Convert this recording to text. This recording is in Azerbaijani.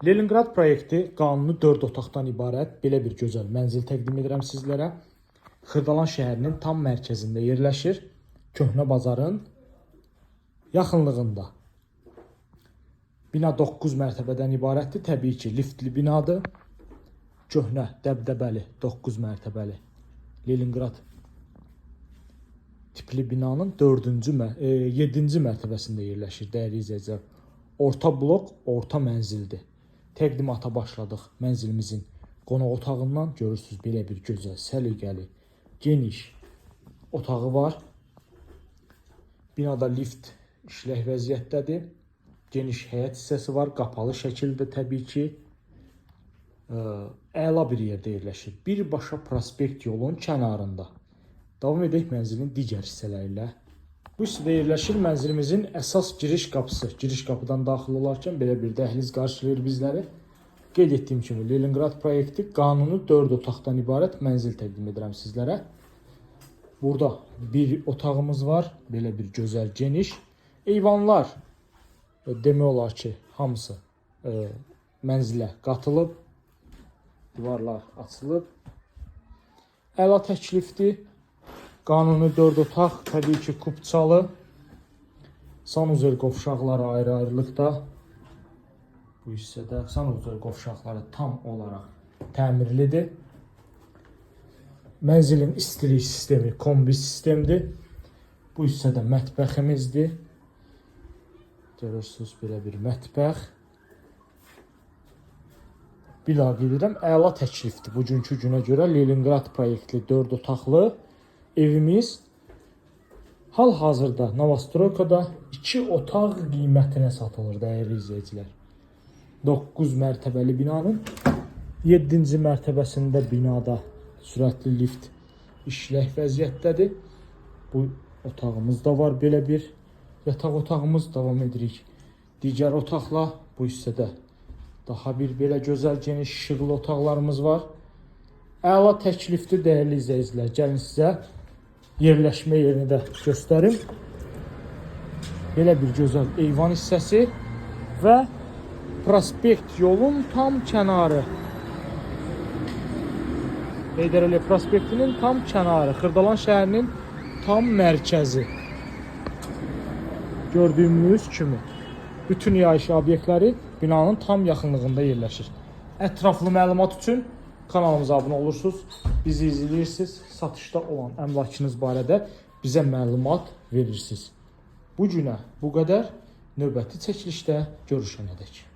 Leningrad proyekti qanuni 4 otaqdan ibarət belə bir gözəl mənzil təqdim edirəm sizlərə. Xırdalan şəhərinin tam mərkəzində yerləşir. Köhnə bazarın yaxınlığında. Bina 9 mərtəbədən ibarətdir. Təbii ki, liftli binadır. Köhnə, dəbdəbəli 9 mərtəbəli Leningrad tipli binanın 4-cü, 7-ci mərtəbəsində yerləşir, dəyərli izləyicilər. Orta blok, orta mənzildir. Təqdimata başladıq mənzilimizin qonaq otağından. Görürsüz, belə bir gözəl, səliqəli, geniş otağı var. Binada lift işlək vəziyyətdədir. Geniş həyət hissəsi var, qapalı şəkildə təbii ki. Əla bir yerdə yerləşir. Birbaşa prospekt yolun kənarında. Davam edək mənzilin digər hissələri ilə. Bu hissədə yerləşir mənzilimizin əsas giriş qapısı. Giriş qapıdan daxil olarkən belə bir dəhliz qarşılayır bizləri. Qeyd etdiyim kimi Leningrad proyekti qanuni 4 otaqdan ibarət mənzil təqdim edirəm sizlərə. Burada bir otağımız var. Belə bir gözəl, geniş. Eyvanlar demək olar ki, hamısı mənzilə qatılıb. Divarlar açılıb. Əla təklifdir. Qanuni 4 otaq, təbii ki, kupçalı. Sanuzel qovşaqları ayrı-ayrılıqda. Bu hissədə sanuzel qovşaqları tam olaraq təmirlidir. Mənzilin istilik sistemi kombi sistemdir. Bu hissədə mətbəximizdir. Görürsünüz, belə bir mətbəx. Bir daha qeyd edirəm, əla təklifdir. Bugünkü günə görə Leningrad proyektli 4 otaqlı evimiz hal-hazırda Novostroykada 2 otaq qiymətinə satılır, dəyərli izləyicilər. 9 mərtəbəli binanın 7-ci mərtəbəsində binada sürətli lift işlək vəziyyətdədir. Bu otağımız da var, belə bir yataq otağımız. Davam edirik. Digər otaqla, bu hissədə daha bir belə gözəl, geniş, işıqlı otaqlarımız var. Əla təklifdir, dəyərli izləyicilər. Gəlin sizə yerləşmə yerini də göstərim. Belə bir gözəl eyvan hissəsi və prospekt yolun tam kənarı. Heydər Əliyev prospektinin tam kənarı, Xırdalan şəhərinin tam mərkəzi. Gördüyümüz kimi bütün yaşayış obyektləri binanın tam yaxınlığında yerləşir. Ətraflı məlumat üçün kanalımıza abunə olursunuz, bizi izləyirsiniz, satışda olan əmlakınız barədə bizə məlumat verirsiniz. Bu günə bu qədər. Növbəti çəkilişdə görüşənədək.